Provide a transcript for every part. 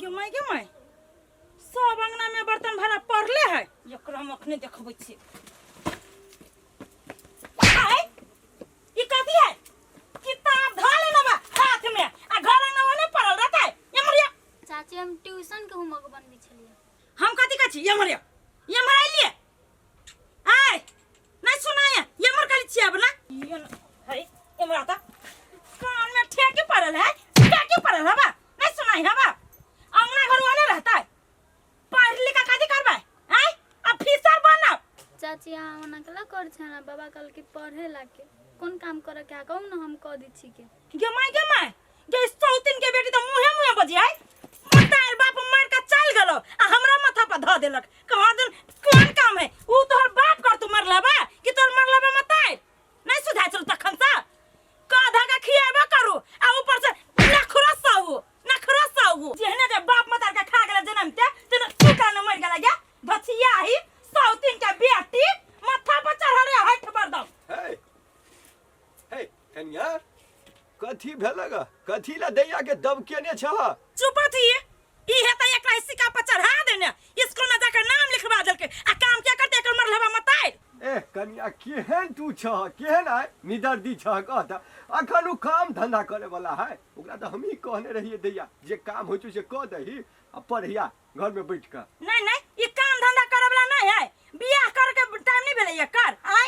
गे माय, गे माय, सब अंगना में बर्तन भाड़ा पड़ले है। एकरा हम अखने देखबै छी। आय, ई कथी है? किताब धऽ लेने बा हाथ में आ घर अंगना में नहीं पड़ल रहता है। ये मरिया। चाची, हम ट्यूशन के होमवर्क बनबै छलियै। हम कथी कहै छी? ये मरिया, ये मर आइलिए। आय, नहीं सुनाय, ये मर खाली छिया बना ये न- है। ये मर आता कान में ठेके पड़ल है, ठेके पड़ल है बा। नहीं सुनाई है बा। अंगना घर वाले रहता है, पढ़ लिखा कथी करबै? आय, अफिसर बनब। चाची, अहाँ ओना केला कर छै ना? बाबा कहलकै पढ़े लाके कोन काम करे के, कहू ने, हम कऽ दै छी के। गे माय, गे माय, गे सौतिन के बेटी तो मुहे मुहे बजी है। मतार बाप मार के चल गेलो आ हमरा माथा पर धऽ देलक। कहाँ दिन कोन काम है ऊ तोहर बाप कर तू मरला बा कि तोहर मरला बा मतार नहीं सुधार चल तखन से कधा का खियाबा करू आ ऊपर से नखरा साहू, नखरा साहू। जेहने जे बाप मतार के खा गेला जनम ते तेने तू कान मर गेला। गे भचिया ही सौतिन के बेटी माथा पर चढ़ल रे हट बरदम। हे हे कन्या, कथी भेलक? कथी ला दैया के दब केने छह? चुप थी। ई है त एकरा सिक्का पर चढ़ा देने, स्कूल में जाकर नाम लिखवा देलके आ काम क्या करते एकर मरलबा मताई। ए कन्या, केहन तू छह? केहन आय निदर्दी छह? कह त, अखन उ काम धंधा करे वाला है? ओकरा तऽ हमही कहने रहिए दैया जे काम होइ छौ से कऽ दही आ पढ़िया घर में बैठ कऽ। नहीं नहीं, ई काम धंधा करे वाला नहीं है। बियाह करे के टाइम नहीं भेलै एकर। आय,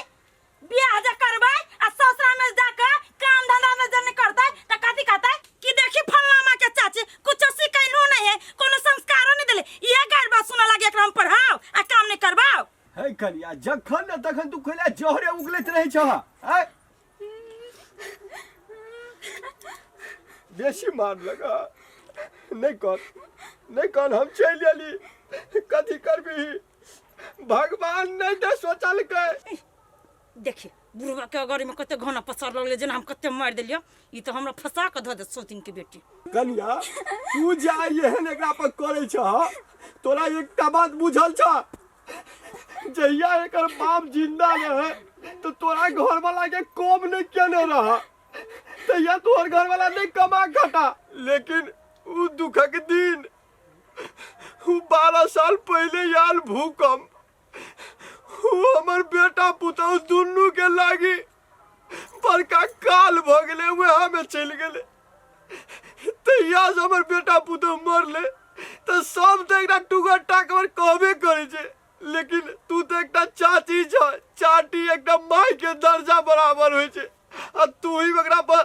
बियाह जे करबै आ ससुरा में जाके काम धंधा में जे नहीं करतै त कथी कहतै? कि देखी फल्लामा के चाची कुछ सिखैलू नहीं है, कोनो संस्कारो नहीं देले। इहे गारि बात सुनऽ लागे। एकरा हम पढ़ाओ आ काम नहीं करबाओ। हे कन्या, जखन ने तखन तू खोला जहरे उगलैत रहै छह। आय, बेसी मार लगा नहीं कर, नहीं कर, हम चलि एली। कथी करबी, भगवान नहीं तऽ सोचलकै। देखिए बुढ़वा के अगरी में कते घना पसार लगले, जेना हम कते मारि देलियो। ई तऽ हमरा फंसा के धऽ दे सौतिन के बेटी। कन्या, तू जा एहन एकरा पर करै छह, तोरा एकटा बात बुझल छह? जहिया एकर बाप जिंदा रहे तो तोरा घर वाला के कम नहीं केने रह, तहिया तोहर घर वाला नहीं कमा खटा, लेकिन उ दुखक दिन, उ 12 साल पहले आयल भूकंप, उ हमर बेटा पुतहु दुनू के लागी बड़का काल भऽ गेलै, वएह में चलि गेलै। तहिया से हमर बेटा पुतहु मरलै तऽ सब तऽ एकटा टुगर टाकर कहबे करै छै, लेकिन तू तऽ एकटा चाची छ। चाची एकटा माय के दर्जा बराबर होइ छै आ तू ही ओकरा पर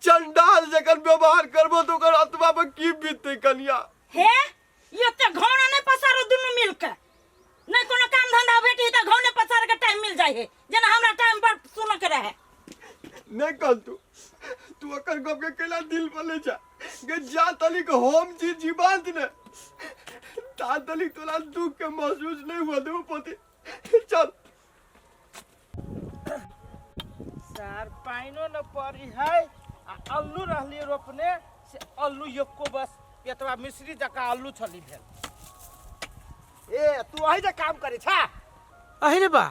चंडाल जखन व्यवहार करबो तऽ ओकर आत्मा पर की बीततै कनिया? हे, ई ओते घौना नहीं पसारो दुनू मिल के। नहीं कोनो काम धंधा भेटी तऽ घौने पसारे के टाइम मिल जाय है, जेना हमरा टाइम पर सुन के रहे। नहीं कह, तू तू ओकर गप के कैला दिल पर ले जा गे? जा तलिक हम जी जीवांत ने ता तलिक तोरा दुख के महसूस नहीं हुआ देबो पति। चल। सार, पानिओ न पड़ी है आ अल्लू रहली रोपने से अल्लू एको बस एतबा मिश्री जकाँ अल्लू छली भेल। ए, तू अही जे काम करे छा? अहि रे बा,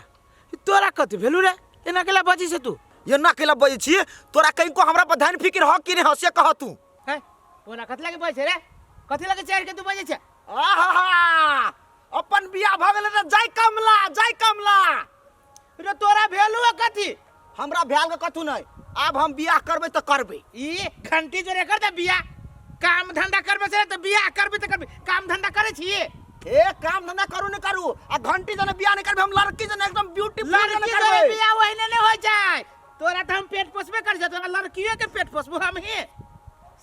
ई तोरा कथी भेलू रे? एना केला बजी से तू? ये ना केला बजै छी? तोरा कहीं हमरा पर धन फिकिर ह कि नहीं ह, से कह तू। हैं, ओना कथी लागे बजै छै रे? कथी लागे चढ़ के तू बजै छै? आहा, अपन बियाह भऽ गेलै तऽ जय कमला, जय कमला। रे, तोरा भेलू है कथी? हमरा भेल के कथू नहीं, आब हम बियाह करबै तऽ करबै। ई घंटी जोरे कर दे बियाह। काम धंधा करबे से तऽ बियाह करबे तऽ करबे। काम धंधा करे छिए? ए, काम धंधा करू नहीं करू आ घंटी जने बियाह नहीं करबै हम, लड़की जने एकदम ब्यूटीफुल जने लड़की जने करबै। बियाह ओहिने नहीं हो जाए। तोरा तऽ हम पेट पोसबे कर तोरा लड़कियों के पेट पोसबो हम ही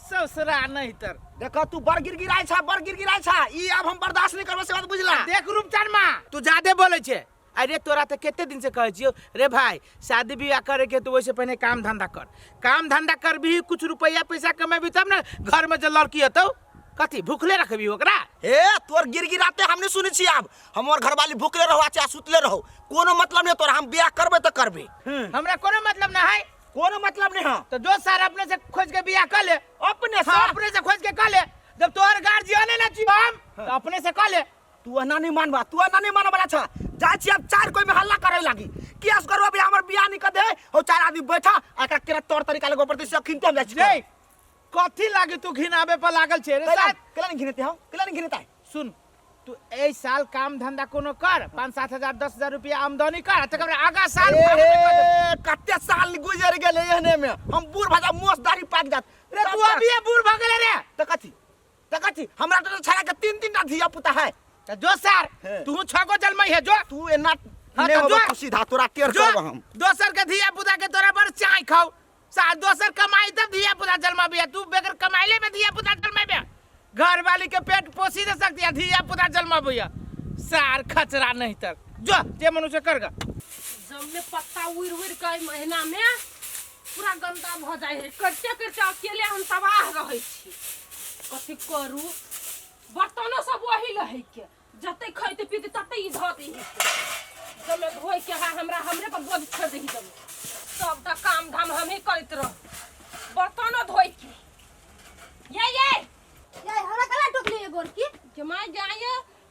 ससुरा नहीं तर। देख, तू बड़ गिरगिराय छा, बड़ गिरगिराय छा। ई आब हम बर्दाश्त नहीं करबै, से बात बुझला। देख रूपचंद मा, तू ज्यादे बोले छे। अरे, तोरा तो कते दिन से कहै छियौ रे भाई, शादी विवाह करे के तो वैसे पहले काम धंधा कर। काम धंधा करबी, कुछ रुपया पैसा कमेबी, तब ने घर में जो लड़की हतौ, कथी भूखले रखबी ओकरा? हे, तोर गिरगिराते हम नहीं सुनै छी। आब हमर घरवाली भूखले रहो चाहे सुतले रहो, कोनो मतलब नहीं तोरा। हम बियाह करबै तऽ करबै। हमरा कोनो मतलब ना है। कोनो मतलब नहीं है। तो जो सार अपने से खोज के बियाह कर ले। अपने से? हाँ, अपने से खोज के कर ले। जब तोहर गार्जियन है ना छी हम तो अपने से कर ले। तू एना नहीं मानबा, तू एना नहीं मानबा वाला छा। जाइ छी आब, चार कोई में हल्ला करे लागी किया से करबा बियाह, हमर बियाह नहीं कर दे हो। चार आदमी बैठा आ एकरा केना तौर तरीका लगो पड़तै से अखिनते हम जाइ छी। नहीं। कथी लागी तू घिनाबे पर लागल छे रे कैला साथ कैला नहीं घिनेते हम, कैला नहीं घिनेता है? सुन, तू एहि साल काम धंधा कोनो कर, 5-7 हजार 10 हजार रुपया आमदनी कर, तकर बाद आगा साल ए भाड़े पे कऽ देबौ। हे, कते साल गुजर गेलै एहने में, हम बूढ़ भऽ जाब, मोछ दाढ़ी पाकि जात। रे तू अभिये बूढ़ भऽ गेले रे। तऽ कथी, तऽ कथी, हमरा तो छड़ा के तीन तीन टा धिया पुता है। तऽ जो सर, हे। तू छह गो जन्मै है, जो। तू एना हाँ, नहि तऽ होबो जो। तू सीधा तोरा टेढ़ जो करब हम। दोसर के धिया पुता के तोरा पर चाय खाओ सा, दोसर कमाई तब धिया पुता जन्माबी, तू बगैर कमाइले में धिया पुता जन्माबे। घर वाली के पेट पोसी दे सकती है, धिया पुता जन्माबी सार खचरा नहीं तर। जो जे मनुष्य कर गा। जमले पत्ता उड़ि उड़ि के एहि महीना में पूरा गंदा भऽ जाइ है। करिते करिते अकेले हम तबाह रहै छी। कथी करू, बर्तनो सब वही रहै के, जते खैते पीते तते ई धऽ दै है। जमे धोइ के है हमरा, हमरे पर बोझ छोड़ि दै जमे। सबटा काम धाम हमही करैत रह, बर्तनो धोइ के। ये ये ये हमरा कला टोकली एगो की? के माय जाय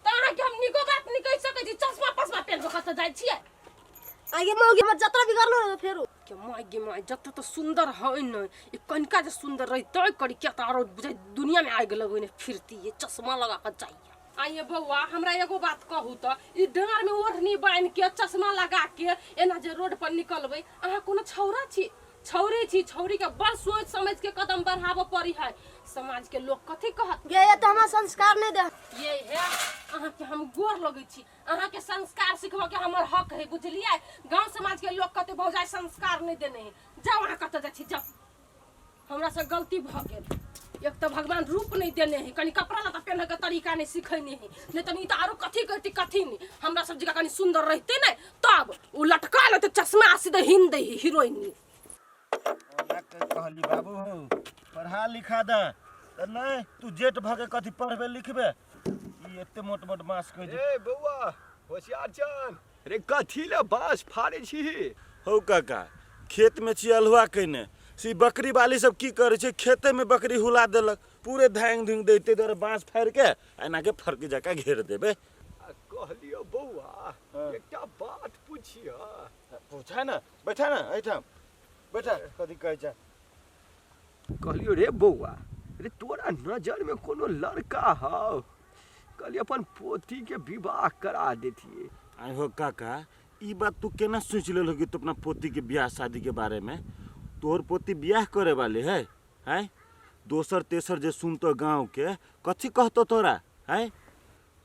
तऽ अहाँके हम नीको बात नहि कहि सकै छी। चश्मा पश्मा पेन कऽ कतऽ जाइ छियै? आगे मौगी हमर जतरा बिगड़लो रहे फेरो। के माय गे माय, जते तऽ सुन्दर है ने ई, कनिका जे सुन्दर रहितै करिके तऽ आरो बुझाइ दुनियामे आगि लगेने फिरती। चश्मा लगा कऽ जाइए। आइए बौआ, हमरा एगो बात कहू तऽ, ई डाँरमे ओढ़नी बान्हि के चश्मा लगा के एना जे रोड पर निकलबै, अहाँ कोनो छौड़ा छी? छौड़ी छी, छौड़ी के बड़ सोचि समझ के कदम बढ़ाबऽ पड़ी है। समाज के लोग कथी कहत? गे ये तो हमरा संस्कार नहीं दे। ये है, अहाँके हम गोर लगै छी। अहाँके संस्कार सिखबऽ के हमर हक है, बुझलियै? गाँव समाज के लोग कहते भौजाई संस्कार नहीं देने है। जाउ, अहाँ कतऽ जाइ छी जाउ। हमरा से गलती भऽ गेल। एक तऽ भगवान रूप नहीं देने है, कनि कपड़ा लत्ता पहने के तरीका नहीं सिखेने है, नहीं तऽ नहीं तऽ आरो कथी करती कथी नहीं। हमरा सब जगह कनि सुंदर रहते ने तब ओ लटका लेते चश्मा आ सीधे हिन दे हीरोइन। ओना के कहली बाबू हो पढ़ा लिखा दे, तऽ नहि तू जेठ भऽ के कथी पढ़बे लिखबे, ई एते मोट मोट मास कहै छै। ए बौआ होशियार चंद रे, कथी ले बाँस फाड़ै छी? हौ काका, खेतमे छी अल्हुआ कयने, से ई बकरी बाली सब की करै छै, खेतेमे बकरी हुला देलक, पूरे धांगि धुंगि दै, ताहि दुआरे बाँस फाड़ि के एना के फरकी जकाँ घेर देबै। आ कहलियौ बौआ, एकटा बात पुछियऽ। पूछा ने, बैठा ने एहिठाम बैठा, कथी कहै छै? कहलियौ रे बौआ रे, तोरा नजरमे कोनो लड़का हौ? कहलियै अपन पोतीके विवाह करा देतियै। आइ हो काका, ई बात तू केना सोचि लेलहो कि तू अपना पोतीके बियाह शादीके बारेमे? तोहर पोती बियाह करे वाली है? हैं, दोसर तेसर जे सुनतो गाँवके कथी कहतो तोरा? हैं,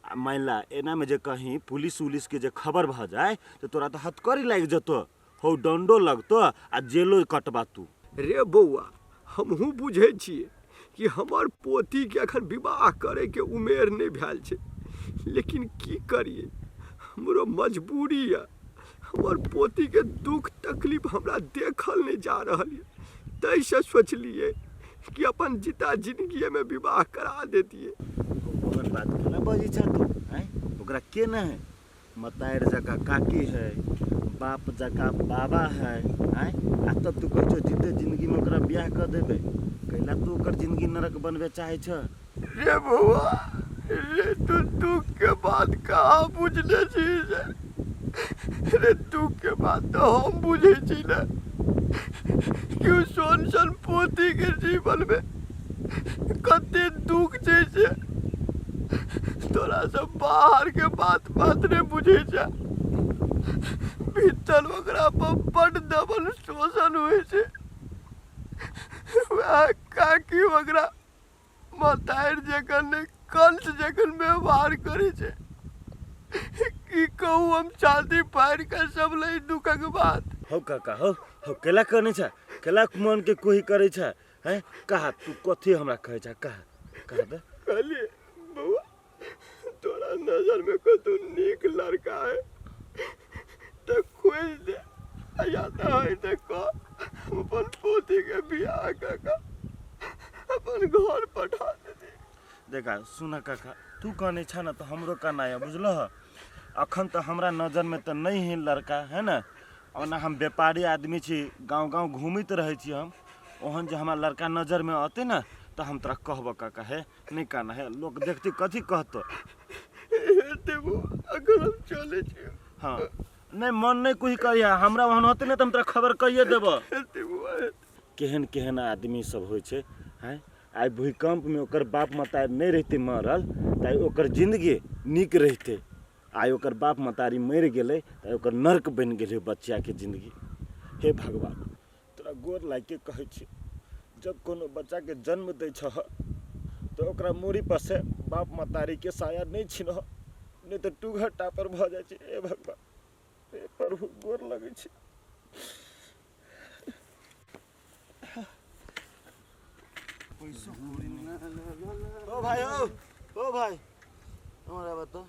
आ मानि ला एनामे जे कहीं पुलिस उलिसके जे खबर भऽ जाय तऽ तोरा तऽ हथकड़ी लागि जेतो हौ, डंडो लगतो आ जेलो कटबा तू। रे बौआ, हमहूँ बुझै छियै कि हमर पोतीके एखन विवाह करैके उमेर नहि भेल छै, लेकिन की करियै, हमरो मजबूरी यऽ। हमर पोतीके दुख तकलीफ हमरा देखल नहि जा रहल यऽ, ताहिसँ सोचलियै कि अपन जीता जिनगीएमे विवाह करा देतियै। ओहन बात केना बजै छह तू? आँय, ओकरा के नहि है? मतारि जकाँ काकी है, बाप जकाँ बाबा है। आँय, आ तब तू कहै छह जीते जिंदगीमे ओकरा बियाह कऽ देबै? कैला तू ओकर जिंदगी नरक बनबे चाहै छह? रे बौआ रे, तू दुख के बात कहाँ बुझले छी रे? रे, दुख के बात तऽ हम बुझै छी ने कि ओ सोन सन पोती के जीवन में कते दुख छै से। तोरा सब बाहर के बात बात नहि बुझै छै, भीतर ओकरा पर बड दबन शोषण होइ छै। वएह काकी ओकरा मतारि जखन नहि, कंस जखन व्यवहार करै छै। की कहू, हम छाती फाड़ि कऽ सब लई दुखक बात। हौ काका, हौ हौ, केला कनै छ? केला मन के कोही करै छ? हैं, कहा तू कथी हमरा कहै छ, कहा कहा दे। कहलिए बौआ, तोरा नजर में कतौ नीक लड़का है तऽ खोजि दे, आ या तऽ है तऽ कह, हम अपन पोतीके बियाह कऽ कऽ अपन घर पठा देती। देखा सुन काका, तू कहने छ ने तऽ हमरो कहना है, बुझलह? अखन तऽ हमरा नजरमे तऽ नहि है लड़का, है ने? ओना हम व्यापारी आदमी छी, गाँव गाँव घूमैत रहै छी हम। ओहन जे हमरा लड़का नजरमे अतै ने तऽ हम तोरा कहबऽ काका। हे, नहि कहना है, लोक देखतै कथी कहतौ? हेतै बौआ, अखन हम चलै छी। हँ, नहि मन नहि कोही करिया, हमरा ओहन होतै ने तऽ हम तोरा खबर कहिए देबऽ। हेतै बौआ, हेतै। केहन केहन आदमी सब होइ छै, हैं आइ भूकम्पमे ओकर बाप मतारी नहि रहितै मरल तऽ आइ ओकर जिन्दगी नीक रहितै। आइ ओकर बाप मतारी मरि गेलै तऽ ओकर नर्क बनि गेलै बच्चाके जिन्दगी। हे भगवान, तोरा गोर लागिके कहै छी, जब कोनो बच्चाके जन्म दै छह तऽ ओकरा मूड़ी पर से बाप मतारीके साया नहि छिनह, नहि तऽ टूघर टापर भऽ जाइ छै। हे भगवान, हे प्रभु, गोर लगै छी। ओ भाई, ओ ओ भाई, हमरा बता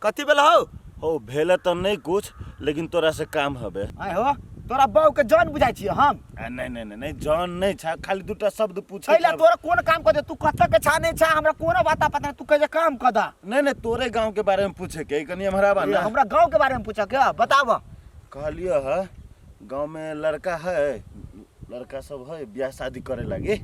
कथी भेल हौ? हो भेल तऽ नहि कुछ, लेकिन तोरा से काम हबे। आय हो, तोरा बहू के जान बुझाइ छियै हम? आ नहीं नहीं नहीं नहीं, जान नहीं छा, खाली दूटा शब्द पूछे। एहि ला तोरा कोन काम कर दे? तू कतऽ के छा नहीं छा, हमरा कोनो बात पता नहीं, तू कहे जे काम कर दा। नहीं नहीं, तोरे गांव के बारे में पूछे के कनी हमरा बा ना। हमरा गांव के बारे में पूछे के बताब। कहलियो है गांव में लड़का है, लड़का सब है ब्याह शादी करे लागे।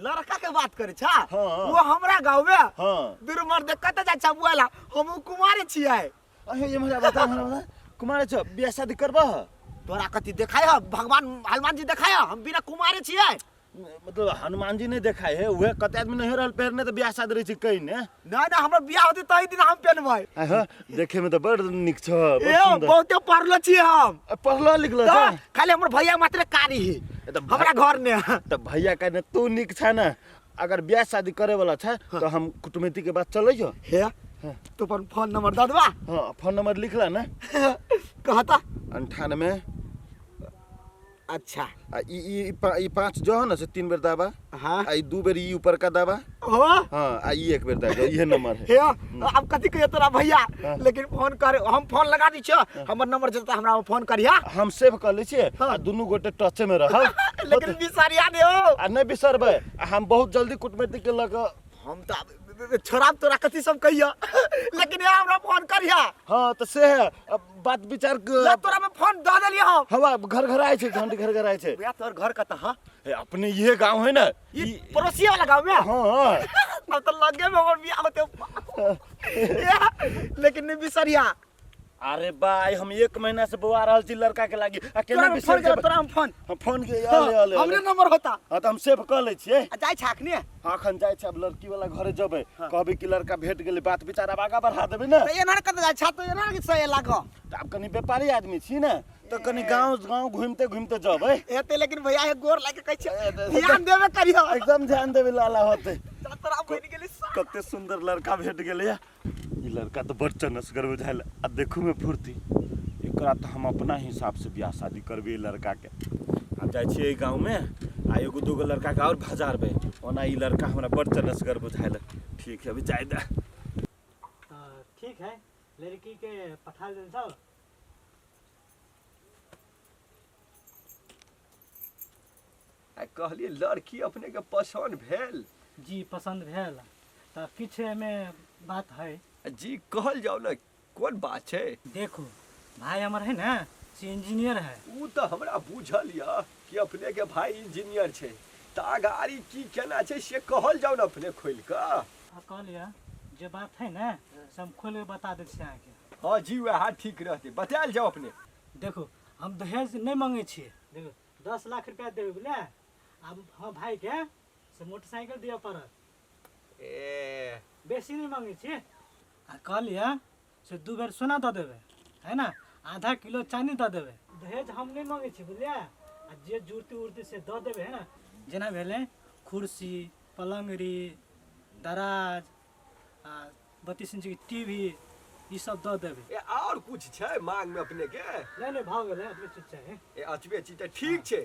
लड़का के बात करे छा? हाँ। वो हमरा गांव में? हाँ। दुरु मर्द कतऽ जा छा बुआला, हम कुमारे छियै। अहे ये हमरा बता, हमरा बता, कुमारे छ, ब्याह शादी करबह? तोरा कथी देखाय है? भगवान हनुमान जी देखाय है? हम बिना कुमारे छियै। मतलब हनुमान जी नहीं देखाय है, उहे कते आदमी नहीं रहल पहिरने तऽ ब्याह शादी रहै छै कहीं ने। ना ना, हमर ब्याह होते तही दिन हम पेनबै। अहे देखे में तऽ बड़ नीक छ, बड़ ए सुंदर। बहुते पढ़लो छियै हम। अ, पढ़लो लिखलो तऽ छ? खाली हमर भैया मात्र कारी है तऽ हमरा घर ने। तऽ भैया कहने तू नीक छ ना, अगर ब्याह शादी करे वाला छ तऽ हम कुटुमैती के बात चलै हो। हे तू अपन फोन नंबर दऽ देबा? हाँ, फोन नंबर लिखला ना। कहता। 98। अच्छा। आ ई ई ई 5 जो है ना से 3 बेर दाबा। हाँ। आ ई 2 बेर ई ऊपर का दाबा। हाँ। हाँ, आ ई 1 बेर दाबा, इहे नंबर है। हे अब कथी कहियो तोरा भैया? हाँ। लेकिन फोन कर, हम फोन लगा दी छियो, हमर नंबर जता हमरा फोन करिया। हम सेव कर लै छियै आ दुनू गोटे टचे में रहब। लेकिन बिसरिया नै हो। आ नहि बिसरबै, आ हम बहुत जल्दी कुटमैती के लऽ कऽ हम तऽ छोड़ाब तोरा कथी सब कहिया, लेकिन ये हमरा फोन करिया। हाँ तऽ से है, अब बात विचार ले तोरा में फोन दऽ देलियै हम। हवा घर घर आय छै, घंटी घर घर आय छै। भैया तोहर घर कतऽ ह? हे अपने इहे गांव है ना, ई पड़ोसिया वाला गांव में? हाँ। अब तो लगे में हमर बियाह होते। लेकिन नहीं बिसरिया। अरे भाई, हम 1 महीना से बौआ रहल छी लड़का के लागी, आ केना तोरा हम बिसरि फोन करब, जेबै? तोरा हम फोन। हम फोन के अले, अले, हमरे अले। नंबर होता। हाँ, तऽ हम सेव कऽ लै छियै। आ जाइ छा अखने? हाँ, अखन जाइ छै, अब लड़की वाला घरे जेबै, कहबै कि लड़का भेट गेलै, बात विचार आब आगाँ बढ़ा देबै ने। तऽ एना कतऽ जाइ छा? तऽ एना के सहे लागऽ। तऽ आब कनि व्यापारी आदमी छी ने, तऽ कनि गाँव गाँव घुमिते घुमिते जेबै। हेतै, लेकिन भैया हे गोर लागि कहै छियै, ध्यान देबे करियौ। एकदम ध्यान देबै लाला होतै। तोरा बनि गेलै सा। कते सुंदर लड़का भेट गेलै। ई लड़का तऽ बड़ चनसगर बुझायल आ देखू में फुर्ती, एकरा तऽ हम अपना हिसाब से ब्याह शादी करबै ई लड़का के। आब जाइ छियै एहि गाँव में आ एगो दूगो लड़का के और भजारबै, ओना ई लड़का हमरा बड़ चनसगर बुझायल। ठीक है, अभी जाय दे। तऽ ठीक है, लड़की के पठा देल सब। आ कहलियै लड़की अपने के पसंद भेल? जी पसंद भेल, तऽ किछु एहिमे बात है। जी कहल जाओ ना, कोन बात छै? देखू भाई हमर है ना से इंजीनियर है। उ तऽ हमरा बुझल यऽ कि अपने के भाई इंजीनियर छै, तऽ अगाड़ी की केना छै से कहल जाओ ना अपने खोलि कऽ। आ कहलियै जे बात है ना से हम खोलि कऽ बता दै छी अहाँके। हाँ जी वएह ठीक रहतै, बतायल जाओ अपने। देखू हम दहेज नहि मांगै छियै, देखू 10 लाख रुपया देबै बुझलियै, आ हम भाई के से मोटरसाइकिल दिअ पड़त। ए बेसी नहि मांगै छी। आ कहलियै से 2 बेर सोना दऽ देबै है ना, आधा किलो चानी दऽ देबै। दहेज हम नहि मांगै छी बुझलियै, आ जे जुड़ती उड़ती से दऽ देबै है ना। जेना भेलै कुर्सी, पलङ्गरी, दराज आ 32 इंच के टीवी, ई सब दऽ देबै। ए और कुछ छै मांग में अपने के? नहि नहि भऽ गेलै, एतबे चीज चाही। ए एतबे चीज तऽ ठीक छै,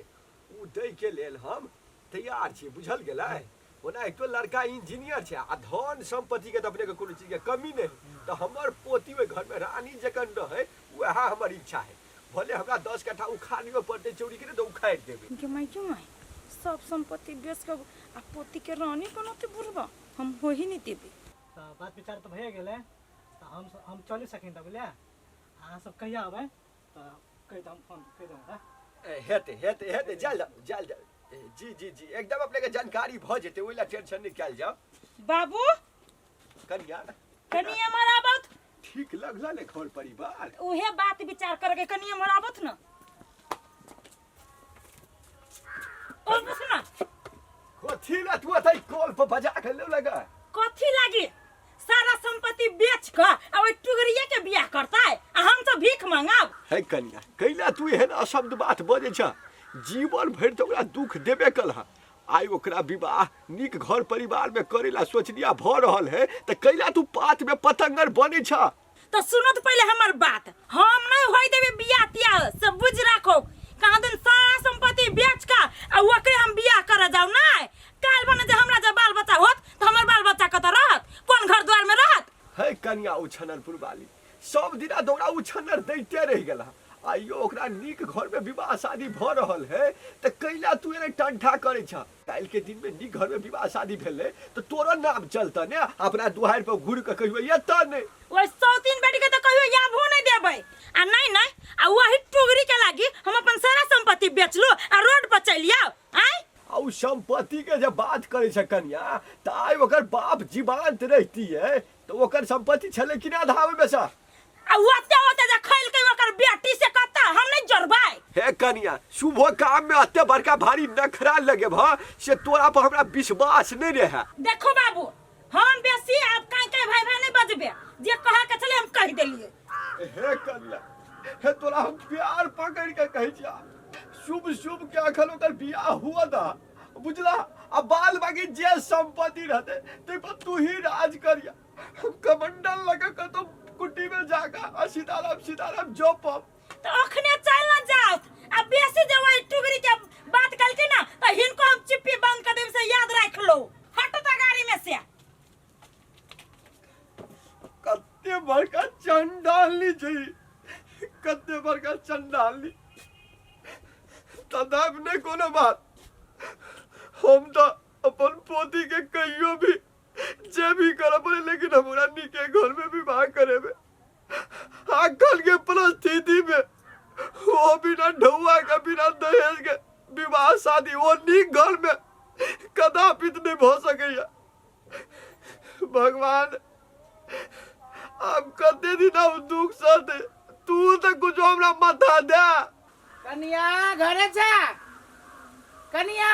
उ दै के लेल हम तैयार छी, बुझल गेलै? ओना एक तो लड़का इंजीनियर छै आ धन संपत्ति के तऽ अपने के कोनो चीज के कमी नहि, तऽ हमर पोती ओहि घर में रानी जकाँ रहै, वएह हमर इच्छा है। भले हमरा 10 कट्ठा उखाड़ियो पड़तै चौरी के तऽ उखाड़ि देबै। गे माय गे माय, सब संपत्ति बेच के आ पोती के रानी बनौते बुढ़बा, हम हो ही नहीं देबै। तऽ बात विचार तऽ भए गेलै, तऽ हम चलि सकिन तऽ बुझलियै, अहाँ सब कहिया अबै तऽ कहि दम, फोन कहि दम हमरा। हेतै हेतै हेतै, जायल जाउ जायल जाउ। जी जी जी एकदम अपने के जानकारी भऽ जेतै, ओहि लए टेंशन नहि कयल जाउ। बाबू कनिया कनि एम्हर आबत। ठीक लगल ने घर परिवार? उहे बात विचार करके कनि एम्हर आबत ना। ओ ना कथी ला तू बात है कॉल पर बजा के ले लगा कथी लागी सारा संपत्ति बेच क आ ओइ टुगरिये के बियाह करतै आ हम तो भीख मांगब। हे कन्या, कैला तू एहन अशब्द बात बजै छ? जीवन भरि तऽ ओकरा दुख देबे कलह, आइ ओकरा विवाह नीक घर परिवार में करेला सोचनिया भऽ रहल है तऽ कैला तू पात में पतंगर बनै छ? तो सुनो तो पहले हमर बात, हम नहीं होई देबे बियाह तियाह से, बुझ राखो। कहाँ दिन सारा संपत्ति बेच का आ ओकरे हम बियाह करे जाऊ नहीं। काल बने जे हमरा जे बाल बच्चा होत तो हमर बाल बच्चा कतऽ रहत, कोन घर द्वार में रहत? हे कन्या उछनरपुर वाली, सब दिना दौड़ा उछन्नर दैते रहि गेला, आइयो ओकरा नीक घर में विवाह शादी भऽ रहल है तऽ कैला तू एने टंठा करै छ? काल्हि के दिन में नीक घर में विवाह शादी भेलै तऽ तोरो नाम चलतऽ ने, अपना दुआरि पर घुरि कऽ कहियो एतऽ नहि। ओहि सौतीन बेटी के तऽ कहियो याभो नहीं देबै आ नहीं नहीं आ वही टुगरी के लागी हम अपन सारा संपत्ति बेचलू आ रोड पर चलि आउ आँय। आ उ संपत्ति के जब बात करै छ कन्या तऽ आइ ओकर बाप जीवांत रहितियै तऽ ओकर संपत्ति छलै कि नहि आधा ओहिमे सँ? आ ओते ओते जे खैलकै ओकर बेटी से कत्ता हम नहीं जोड़बै। हे कन्या, शुभो काम में अते बड़का भारी नखरा लगेबह से तोरा पर हमरा विश्वास नहीं रहे। देखो बाबू, हम बेसी आब काई काई भाई भाई नहीं बजबे, जे कहे के छले हम कहि देलिए। हे कन्या, हे तोरा हम प्यार पकड़ के कहै छिया, शुभ शुभ के अखन ओकर बियाह हुआ दा बुझला, आ बाल बाकी जे संपत्ति रहते तै पर तू ही राज करिया। हम कमंडल लगा के तो कुटी में जाकर आ सीताराम सीताराम जपब। तो अखने चल ना जाओ, आ बेसी जे वही टुगरी के बात कल के ना तो हिनको हम चिप्पी बंद कर देब से याद रख लो। हट तो गाड़ी में से। कते बड़का चंडाली जी, कते बड़का चंडाली। तदाप नहीं कोनो बात, हम तो अपन पोती के कहियो भी जे भी करे पड़े लेकिन हमरा नीके घर में विवाह करे में आजकल के परिस्थिति में वो बिना ढौआ के बिना दहेज के विवाह शादी वो नीक घर में कदापि नहीं भ सकैया। भगवान अब कते दिन हम दुख सहते, तू तो कुछ हमरा माथा दे। कनिया घरे छा? कनिया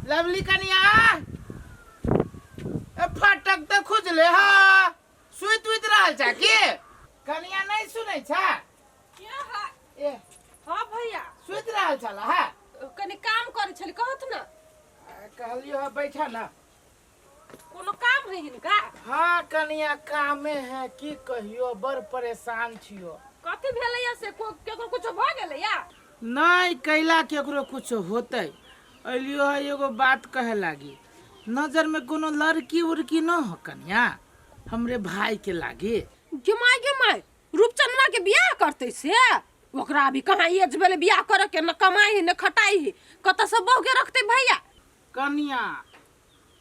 लवली कनिया, ए फटक तऽ खुजले हा, सुति उति रहल छा की? कनिया नहीं सुनै छा? के है? ए हाँ भैया, सुति रहल छला हा? कनी काम करै छली, कहत ना। कहलियो हा बैठा ना। कोनो काम है हिनका? हाँ कनिया कामे है, की कहियो बड़ परेशान छियो। कथी भेलैया से? केकरो कुछो भऽ गेलैया? नहीं कैला केकरो कुछ होतै। अलियो है एगो बात कहे लागी, नजर में कोनो लड़की उड़की न हो कनिया हमरे भाई के लागी? गे my, रूपचंदवा के बियाह करतै से? ओकरा अभी कहाँ एज भेलै बियाह करे के, न कमाई है न खटाई है, कतऽ से बहू के रखतै भैया? कनिया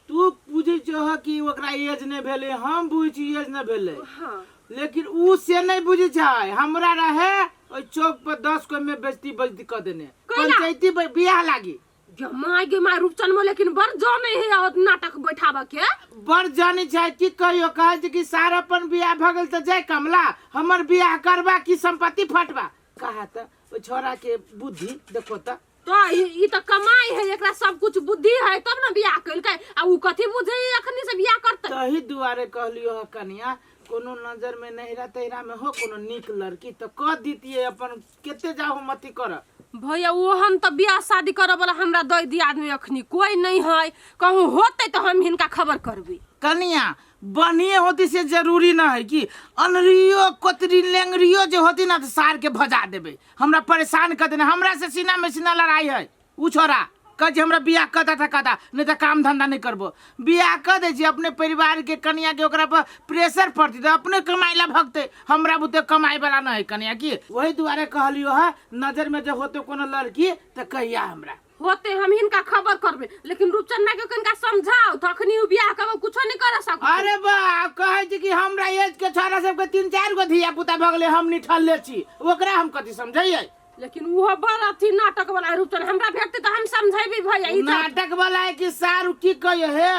तू बुझै छह कि ओकरा एज नहि भेलै, हम बुझै छी एज नहि भेलै। हाँ। लेकिन उ से नहीं बुझै छै। हमरा रहे ओहि चौक पर 10 कोई में बेइज्जती बेइज्जती कऽ देने। कैला? पंचायती बियाह लागी। गे my, गे my, Roopchand में लेकिन बड़ जाने है और नाटक बैठाबऽ के। बड़ जाने छै की कहियो, कहै छै कि सार अपन बियाह भऽ गेल तऽ जय कमला, हमर बियाह करबा कि संपत्ति फटबा। कहा तऽ ओहि छोरा के बुद्धि देखो तऽ। तो ई तऽ कमाई है, एकरा सब कुछ बुद्धि है तब ना बियाह केलकै, आ उ कथी बुझै है अखनी से बियाह करतै। तही दुआरे कहलियो ह कनिया, कोनो नजर में नहिरा तहिरा में हो कोनो नीक लड़की तऽ कह दितियै अपन, कते जाहो मती कर। भैया ओहन तऽ बियाह शादी करऽ वाला हमरा दै दी आदमी अखनी कोई नहीं है, कहूँ होतै तऽ हम हिनका खबर करबै। कनिया बढ़िए होती से जरूरी न है कि अनरियो कोतरी लेंगरियो जे होती ना तो सार के भजा देबे, हमरा परेशान कर देने, हमरा से सीना में सीना लड़ाई है। उ छोरा कह जे हमरा बियाह कर दा कर दा, नहीं तो काम धंधा नहीं करबो। बियाह कर दे छी अपने परिवार के कनिया के ओकरा पर प्रेशर पड़ती तो अपने कमाई ला भगते, हमरा बुते कमाई वाला न है कनिया की। वही दुआरे कहलियो है नजर में जब होते कोनो लड़की तो कहिया हमरा होते हम हिनका खबर करबे, लेकिन रूपचंदा के कनिका समझाओ तो अखनी उ बियाह करबो कुछो नहीं कर सकत। अरे बा कहै छी कि हमरा एज के छोरा सबके 3-4 गो धिया पुता भऽ गेलै, हम निठल्ले छी, ओकरा हम कथी समझैयै? लेकिन उहो बड़ अथी नाटक वाला है रूपचंद, हमरा भेटते तो हम समझेबी भैया। ई तऽ नाटक वाला है कि सारू की कहियो हे,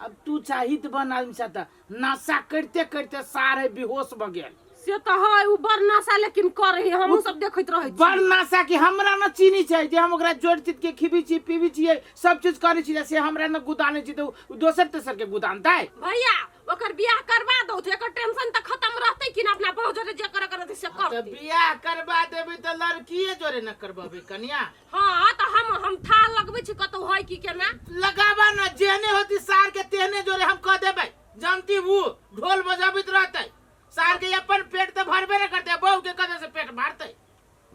अब तू चाहित बन आदमी साथ नशा करते करते सार है बेहोश भऽ गेल। से तऽ है उ बड़ नशा लेकिन करे है हमहूँ सब देखैत रहै छी। बड़ नशा कि हमरा न चीनी छै जे हम ओकरा जोड़ चित के खिबी छी पीबी छियै सब चीज करै छी से हमरा न गुदानै छी तऽ उ दोसर तेसर के गुदानतै। भैया ओकर बियाह करवा दौ तऽ एकर टेंशन तऽ खत्म रहतै कि ना, अपना बहू जोरे जे करे करतै से तऽ करतै। बियाह करवा देबै तऽ लड़किए जोरे न करबेबै कनिया। हाँ तऽ हम थाह लगबै छी कतौ है कि केना। लगाबा न, जेहने होती सार के तेहने जोरे हम कह देबै, जानती उ ढोल बजाबैत रहतै। सार के अपन पेट तऽ भरबे न करतै, बहू के कतऽ से पेट भरतै।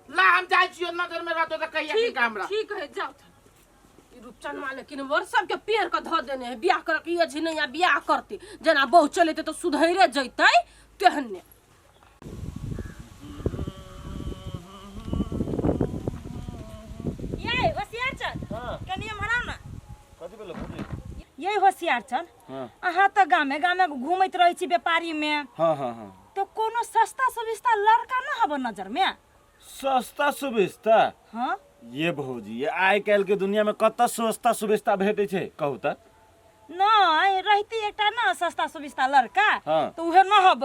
ला हम जाइ छियो, नजर में रहतो तऽ कहिया की ठीक काम रह। ठीक है जाओ। ई रूपचनमा लेकिन वर सबके पेड़ के धऽ देने है, बियाह करे के ये नहीं आ बियाह करते जेना बहू चलेते तऽ सुधैरे जैतै तेहने। ये होशियार चल। हाँ। कनी एम्हर आउ ना। कथी भेलो भौजी? ये होशियार चल। हाँ। अहाँ तऽ गामे गामे घूमैत रहै छी व्यापारी में। हाँ हाँ हाँ। तो कोनो सस्ता सुविस्ता लड़का न हब नजर में? सस्ता सुविस्ता? हाँ। ये भौजी, ये आइ काल्हि के दुनिया में कतऽ सस्ता सुविस्ता भेटै छै कहू तऽ? नहीं रहती एकटा न सस्ता सुविस्ता लड़का। हाँ। तो उहे न हब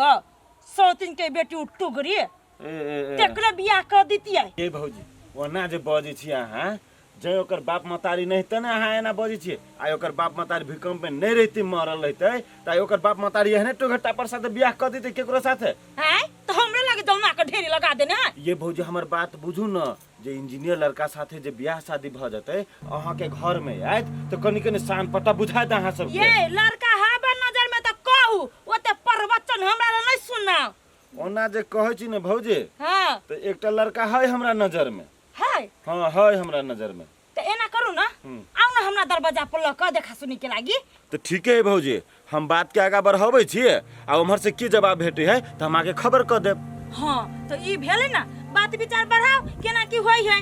सौतीन के बेटी उ टुगरी। ए, ए, ए। तेकरे बियाह कर दितियै। ये भौजी, ओना जे बजै छी अहाँ, जे ओकर बाप मतारी नहीं ते ने अहाँ एना बजै छियै। आइ ओकर बाप मतारी भूकंप में नहीं रहती मरल रहतै तऽ आइ ओकर बाप मतारी एहने टोघट्टा पर साथे बियाह कऽ दितै केकरो साथे। हैं तो हमरे लगे दौना के ढेरी लगा देने है। ये भौजी हमर बात बुझू न, जे इंजीनियर लड़का साथे जे बियाह शादी भऽ जेतै अहाँ के घर में आयत तऽ कनी कनी शान पता बुझायत अहाँ सबके। ये लड़का हबे नजर में तऽ कहू, ओते प्रवचन हमरा लग नहीं सुनाउ। ओना जे कहै छी ने भौजी। हाँ। तऽ एकटा लड़का है हमरा नजर में। है? हाँ है हमरा नजर में। तऽ एना करू ना, आउ ना हमरा दरवाजा पर लऽ कऽ देखा सुनी के लागी। तऽ ठीके है भौजी, हम बात के आगा बढ़ाबै छियै आ उम्हर से की जवाब भेटै है तऽ हम आगे खबर कऽ देब। हाँ तऽ ई भेलै ना बात विचार बढ़ाउ केना की होइ है।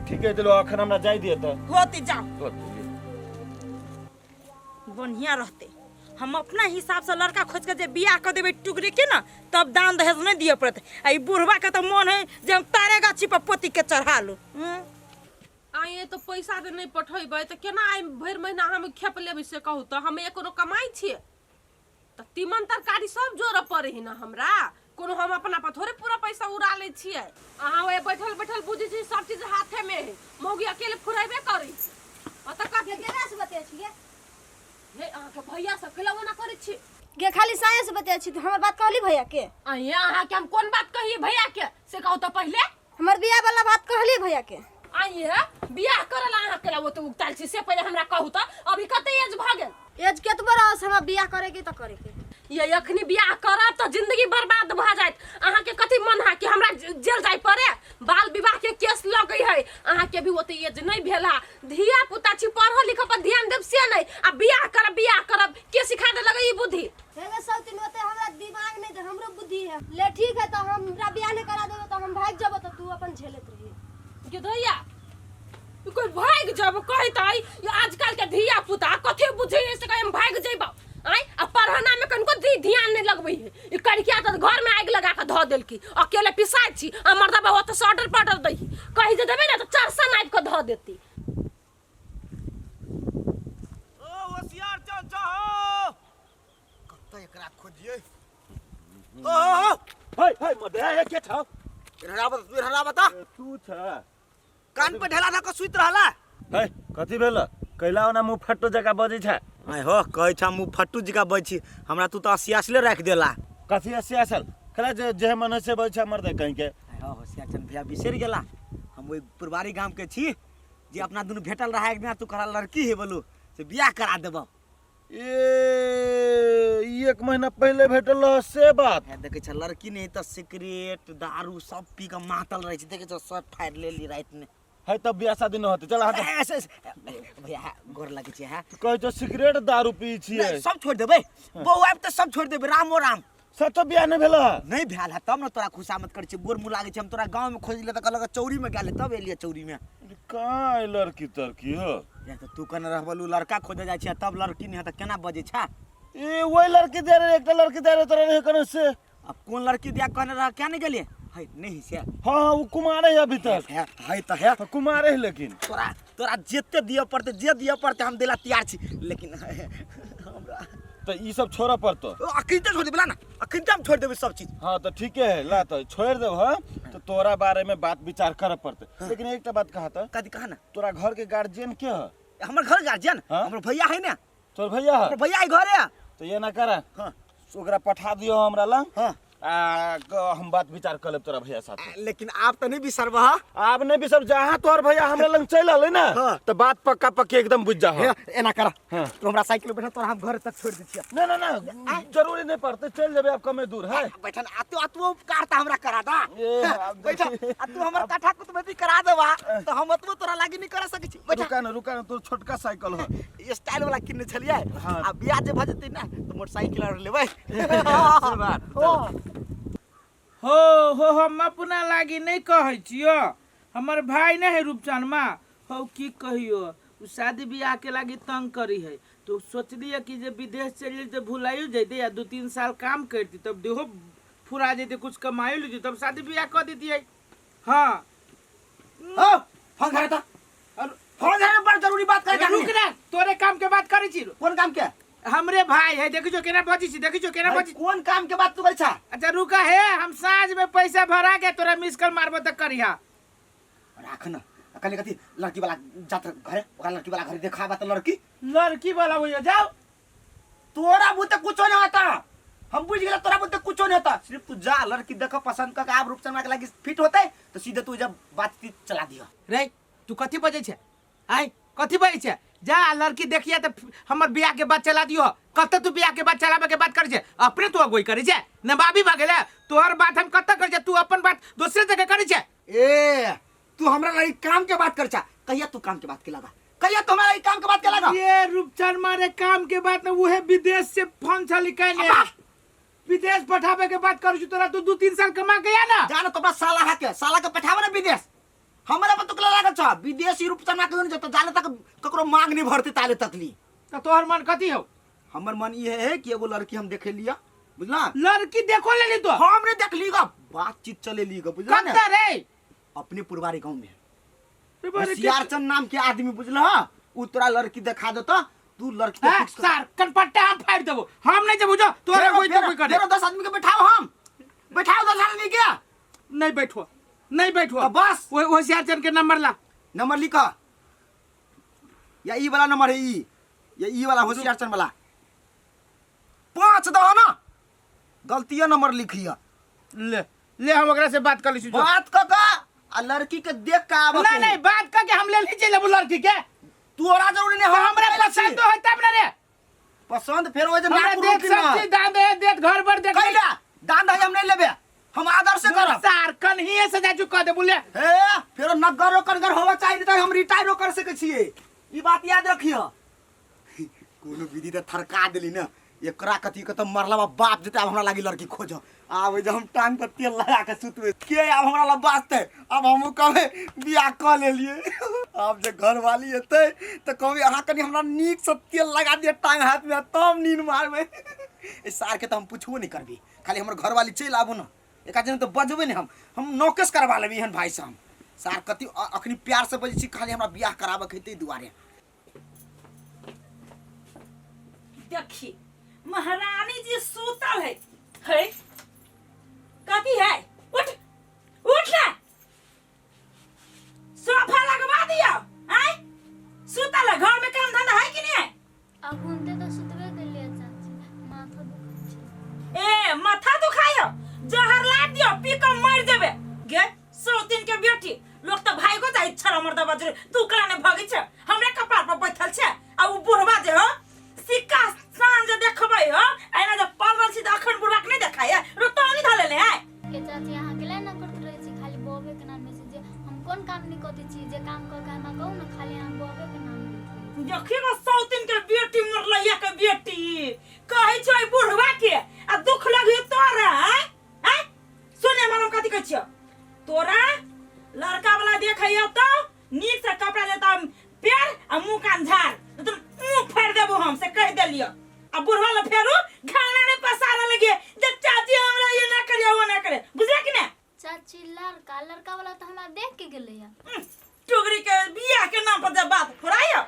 ठीके है, चलो अखन हमरा जाय दिअ तऽ। होते जाओ। होते। बढ़िया रहते, हम अपना हिसाब से लड़का खोज के जे बियाह कर देबै टुकड़ी के ना तब दान दहेज नहीं दिए पड़त। आ ई बुढ़वा के तो मन है जे हम तारे गाछी पर पोती के चढ़ा लू। आइ तो पैसा जे नहीं पठेबै तऽ केना आइ भरि महीना हम खेप लेबै से कहू तऽ? हम कोनो कमाइ छियै तऽ तीमन तरकारी सब जोड़ऽ पड़ै है ना हमरा, कोनो हम अपना पर थोड़े पूरा पैसा उड़ा लै छियै। अहाँ ओए बैठल बैठल बुझै छी सब चीज हाथे में है, मौगी अकेले फुरेबे करै छै। अतऽ कथी? केकरा से बतिया छियै? हे अहाँके भैया सब केला ओना करै छी? गे खाली साया से बतिया छी, हमर बात कहली भैया के? आइए अहाँके हम कोन बात कहिए भैया के से कहू तऽ पहिले? हमर बियाह वाला बात कहली भैया के? आइए बियाह करल अहाँ केला ओते उगताल छी से पहिले हमरा कहू तऽ, अभी कते एज भऽ गेल? एज केतबो रहस हमरा बियाह करे के तऽ करे के। ये अखनी बियाह करब तऽ जिंदगी बर्बाद भऽ जायत। अहाँके कथी मन है कि हमरा जेल जाय पड़े? बाल विवाह के केस लगै है, अहाँके भी ओते एज नहीं भेल है, धिया पुता छी, पढ़ल लिखल पर ध्यान देब से नहीं, आ बियाह करब बियाह करब के सिखा देलक ई बुद्धि? हे गे सब दिन ओते हमरा दिमाग नहीं दे, हमरो बुद्धि है। ले ठीक है तऽ हमरा बियाह नहीं करा देबे तऽ हम भागि जेबो तऽ तू अपन झेलैत रही। गे दैया ई कोई भागि जेबो कहैत है, ई आजकल के धिया पुता कथी बुझै है से कहे हम भागि जेबो। आँय आ पढ़ना में कनिको ध्यान नहीं लगबै है, ई करिया तऽ घर में आगि लगा के धऽ देलकी, अकेले पिसाइ छी आ मर्दबा ओतऽ से ऑर्डर पार्डर दै है, कहि जे देबै ने तऽ चार सन आबि कऽ धऽ देती। ओ होशियार चाचा हो, कतऽ एकरा खोजियै? ओ हो, हो। हे, हे, मदे, हे, के छौ? इधर बता, तू इधर बता। ए, तू छ। कान पे ढेला धऽ कऽ सुति रहला। हे, कथी भेल? कैला ओना मुँह फट्टू जकाँ बजै छै? आइ हो, कहै छ मुँह फट्टू जकाँ बजै छी, हमरा तू तऽ असियासले राखि देला। कथी असियासल? खेला जे मन है से बजै छै मर्दे कहीं के। आइ हो, होशियार चंद भैया बिसरि गेला, हम ओहि पुरबारी गाम के छी जे अपना दुनू भेटल रहा एक दिना, तू कहला लड़की है बोलू से बियाह करा देबो। ए, ई एक महीना पहले भेटल रह से बात। हे, देखै छ लड़की नहीं तऽ सिगरेट दारू सब पी कऽ मातल रहै छै, देखै छ शर्ट फाड़ि लेली राति में। है तब बियाह शादी न होतै, चल हट। ए, ऐसे, ऐसे, भैया, है, गोर लगै छै, है। कहै छौ सिगरेट दारू पी छियै। नहीं, सब छोड़ि देबै, बौआ आबि तऽ सब छोड़ि देबै, रामो राम। सच बियाह नहीं भेल है? नहीं भेल है तब न तोरा खुशामद करै छियै, गोर मुँह लागै छै। हम तोरा गाँव में खोजलियै तऽ कहलक चौरी में गेल, तब एलियै चौरी में। कहाँ है लड़की तरकी हो? या तऽ तू कहने रहबलू लड़का खोजे जाइ छियै, तब लड़की नहीं है तऽ केना बजै छै? ए वही लड़की दे रहे, एकटा लड़की दे रहे तोरा रहे कहने से। अब कोन लड़की दिया कहने रह, क्या नहीं गेलियै? है नहीं से। हाँ हाँ वो कुमार है अभी तक। है, है तऽ है। हाँ, कुमार है लेकिन। तोरा जेते दिअ पड़तै, जे दिअ पड़तै हम देला तैयार छी, लेकिन हमरा तो ई सब छोड़ऽ पड़तो। अखन तो छोड़ देबला ना, अखन तो हम छोड़ देबै सब चीज। हाँ तो ठीके है, ला तो छोड़ देब। हाँ तो तोरा बारे में बात विचार करे पड़ते। हाँ। लेकिन एकटा बात कहा तो। कथी कहा ना? तोरा घर के गार्जियन के है? हमर घर गार्जियन? हाँ? हमर भैया है ना। तोर भैया है? हमर भैया है घरे। तो ये ना करा। हाँ। ओकरा पठा दियो हमरा लंग। हाँ। आ हम बात विचार कर लेब तोरा भैया साथ। लेकिन आप तो नहीं बिसरबह। हाँ? आप नहीं बिसर, जहाँ तोहर भैया हमरा लंग चल अले ना। हाँ। तो बात पक्का पक्की एकदम बुझ जा। हे, एना करा। हाँ। तो हमरा साइकिल पे बैठा, तोरा हम घर तक छोड़ दै छियै। ना ना ना, जरूरी नहीं पड़ते, चल जेबे आप कमे दूर है। बैठन, आ तू, आ तू उपकार त हमरा करा दा। ए, आब बैठा, आ तू हमर काठा कुतबती करा देबा तो हम ओतबो तोरा लागी नहीं करा सकै छी। बैठा। रुका ना, रुका ना, तोर छोटका साइकिल हो। स्टाइल वाला किनने छलियै। हाँ। आ बियाह जे भऽ जेतै ना तो मोटरसाइकिल आर लेबै। से बात। हो हो, हम अपना लागी नहीं कहै छियो, हमर भाई नहीं है रूपचनमा, हो की कहियो, उ शादी बियाह के लागी तंग करी है, तो सोचलिए कि जे विदेश चल जैते भुलाइयो जैते या 2-3 साल काम करती तब देहो फुरा जैते, कुछ कमाइयो लीती तब शादी बियाह कर देती। हाँ। हो, फोन धरे त। और फोन धरे, बड़ जरूरी बात करे। रुक ना, तोरे काम के बात करै छी। कोन काम के? हमरे भाई है, देखी जो केना बची छी, देखी जो केना भाई, बची। कोन काम के बात तू करै छा? अच्छा रुका है, हम साँझ में पैसा भरा के तोरा मिस कॉल मारबो त करिहा। राख ना, कल कथी लड़की वाला जात घरे, ओकरा लड़की वाला घरे देखाबा त लड़की। लड़की वाला हो जाओ। तोरा बुते कुछो नहीं होता, हम बुझ गेल तोरा बुते कुछो नहीं होता, सिर्फ तू जा लड़की देख पसंद कर के आब रूपचंद के लागी फिट होते तो सीधे तू जब बातचीत चला दियो। रे तू कथी बजै छे? आय कथी बजै छे? जा लड़की देखिया त हमर बियाह के बात चला दियो। कत तू बियाह के बात चलाबे के बात करै छे? अपने तू अगुवाई करै छे, नवाबी भऽ गेलै। तोहर बात हम कत करै छे, तू अपन बात दोसरे जगह करै छे। ए तू हमरा लागी काम के बात कर छा, कहिया तू काम के बात के लगा, कहिया तू हमरा लागी काम के बात के लगा? ये रूपचंद मारे काम के बात न, उहे विदेश से फोन छली कहने। अब्बा! विदेश पठाबे के बात करू छु तोरा, तू 2-3 साल कमा के आ ना। जानो तो बस साला है के, साला के पठाबे ना विदेश। हमरा पर तो लागल छ विदेशी रूपचंद के नहीं जत जाले तक ककरो मांग नहीं भरते ताले तक ली। त तोहर मन कथी हो? हमर मन ई है कि एगो लड़की हम देखे लिया, बुझला? लड़की देखो लेली तो? हम नहीं देख ली गा, बातचीत चले ली गा, बुझला ना? कत रे? अपने पुरवारी गांव में। रे बारे के- होशियारचंद नाम के आदमी, बुझला? उ तोरा लड़की देखा देता, तू लड़की के हाँ, फिक्स कर। सार कनपट्टा हम फाड़ देबो, हम नहीं जबो जो तोरा कोई तो कोई करे। फेरो 10 आदमी के बैठाओ, हम बैठाओ 10 आदमी के। नहीं बैठो, नहीं बैठो। तो बस। वो होशियारचंद के नंबर ला। नंबर लिखा, या ई वाला नंबर है ई, या ई वाला होशियारचंद वाला। 5 दहो ना, गलतिया नंबर लिखिया। ले ले हम ओकरा से बात कर ली। बात क के आ लड़की के देख के आबऽ ना, के। नहीं, बात क के हम ले ली चल लड़की के। तोरा जरूरी नहीं, तो हमरा हमरा पसंद तो है तब ना रे। पसंद फेर हो जे हमरा नाक देख रोकी ना। सब चीज दान दे, देख घर पर देख। कैला दान दे हम नहीं लेबे, हम आदर से करब। सार कन्हिए से जा चुका दे बोले। हे फेरो नगर कनगर होवा चाहिए त हम रिटायर कर सके छिए, ई बात याद रखियो। कोनो विधि त थरका देली ना, एकरा कथी के त मरला बा बाप जेते आब हमरा लागी लड़की खोज। आब जे हम टांग पर तेल लगा के सुतबे के आब हमरा ला बाजते, आब हमहू कहबे बियाह क लेलिए। आब जे घरवाली एतै त कहबे अहाँ कनी हमरा नीक से तेल लगा दिअ टांग हाथ में तब नींद मारबै। ए सार के त हम पुछबो नहीं करबी, खाली हमर घरवाली चलि आबू ना, एका जन त बजबे नहीं, हम नौकेश करवा लेबै एहन भाई से हम। सार कथी अखनी प्यार से बजै छी, खाली हमरा बियाह कराबऽ के है ताहि दुआरे। देखी महारानी जी सूतल है, है कथी है? उठ उठ ना, सोफा लगवा दियो। आय सूतल है, घर में काम धंधा है कि नहीं है? अखन ते तो सुतबे केलिए चाची, माथा दुखाइ छै। ए माथा दुखायो, जहर ला दियो पी के मर जेबे गे सौतीन के बेटी। लोग तो भाई को जाई छड़ मर्दा बजरे, तू कला ने भगै छ, हमरे कपार पर बैठल छ। आ उ बुढ़वा जे हो सिक्का साँझ जे देखबै हो, एना जे पलल छी त अखन बुढ़वा के नहीं देखाय, रोतौनी धले ले है। के चाची अहाँ के ना करत रहै छी, खाली बबे के नाम लै छी, जे हम कोन काम नहीं करते छी, जे काम क के हमरा कहू ना, खाली अहाँ बबे के नाम लैत रहै छी। देखी गो सौतीन के बेटी मरलैया के बेटी कहै छै ओइ बुढ़वा के, आ दुख लगी तोरा। आय आय सुने मालूम कथी कहै छियौ तोरा? लड़का वाला देखैया तो नीक से कपड़ा लेता पेर आ मुंह कान झाड़, नहीं तो मुंह फाड़ देबो हम, से कह देलियो। आ बुढ़वा ला फेरू खाना नहीं पसारे लगे जे चाची हमरा ये ना करे वो ना करे, बुझला कि ना? चाची लड़का लड़का वाला तो हमरा देख के गेलै या। टुगरी के बियाह के नाम पर जब बात फुरायो,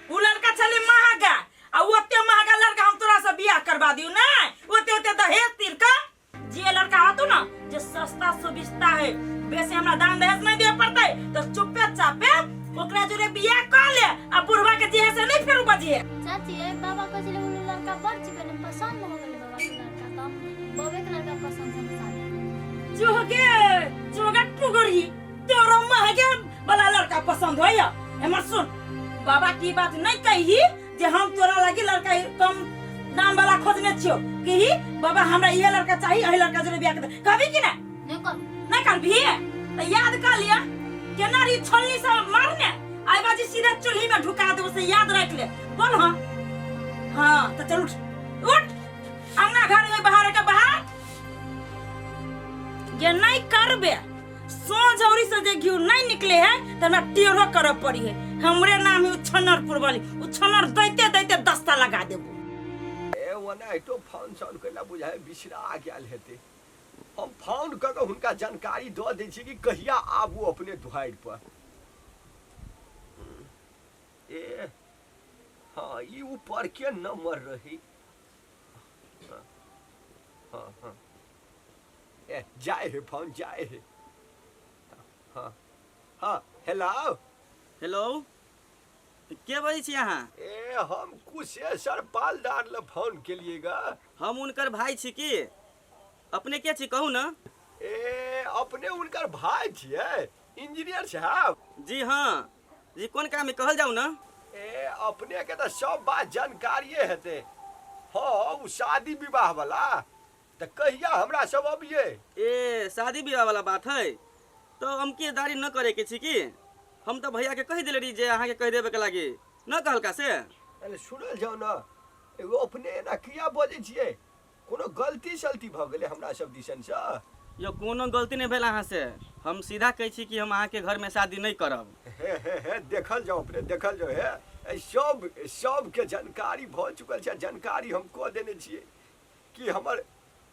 उ लड़का छले महगा आ ओते महंगा लड़का हम तोरा से बियाह करवा दियो ना ओते ओते दहेज तीर का जे लड़का होतो ना जे सस्ता सुविस्ता है बेसी हमरा दान दहेज नहीं दिए पड़ते तो चुप्पे चापे ओकरा जोरे बियाह कर ले आ बुढ़वा के जे है से नहीं फेरू बजिए। चाची ए बाबा कहै छलै ओ लड़का बड़ चिकन है, पसंद हो गेलै बाबा के लड़का तऽ हम बबे के लड़का पसंद से हम शादी करब। जोगे जोगा टुगरी तोरो महगे वाला लड़का पसंद होइया। एमर सुन बाबा की बात नहीं कही जे हम तोरा लगी लड़का कम दाम वाला खोजने छियो कि बाबा हमरा इहे लड़का चाहिए एही लड़का जोरे बियाह कर कहबी कि ना? नहीं कहबी। नहीं कहबी तो याद कर लिया केना री छोलनी से मारने आई बाजी सीधा चूल्ही में ढुका देबो से याद रख ले। बोल हाँ हाँ तो चल उठ उठ अंगना घर में बाहर के बाहर जे नहीं करबे सोझौरी से जे घी नहीं निकले है तो हमरा टेढ़ो करे पड़ी है। हमरे नाम है उछनरपुर वाली उछनर दैते दैते दस्ता लगा देबो। ए ओना एतो फोन सोन कैला बुझाय बिसरा गेल हेतै। हम फोन कऽ के हुनका जानकारी दऽ दै छी कि कहिया आबू अपने दुआरि पर। ए हाँ ई ऊपर के नंबर रही। हाँ हाँ हाँ ए जाए है फोन जाए है। हाँ हाँ हेलो हेलो के बजै छी अहाँ? ए हम कुशेश्वर पालदार ल फोन केलिए गा। हम हुनकर भाई छी की? अपने के छी कहू ना? ए अपने हुनकर भाई छियै इंजीनियर साहब? जी हाँ जी कोन काम है कहल जाऊ ना? ए अपने के तो सब बात जानकारिए हेतै। हाँ उ शादी विवाह वाला तो कहिया हमरा सब अबिए? ए शादी विवाह वाला बात है तो हम के दारी न करे के छी की? हम तो भैया के कहि देले रही जे अहाँ के कहि देबे के लागी न कहलका से? अरे सुनल जाओ ना एगो अपने एना किया बजै छियै? कोनो गलती सलती भऽ गेलै हमरा सब दिसन से? यो कोनो गलती नहीं भेल अहाँ से, हम सीधा कहै छी कि हम अहाँ के घर में शादी नहीं करब। हे हे हे देखल जाओ अपने देखल जाओ हे एहि सब सबके जानकारी भऽ चुकल छै। जानकारी हम कऽ देने छियै कि हमर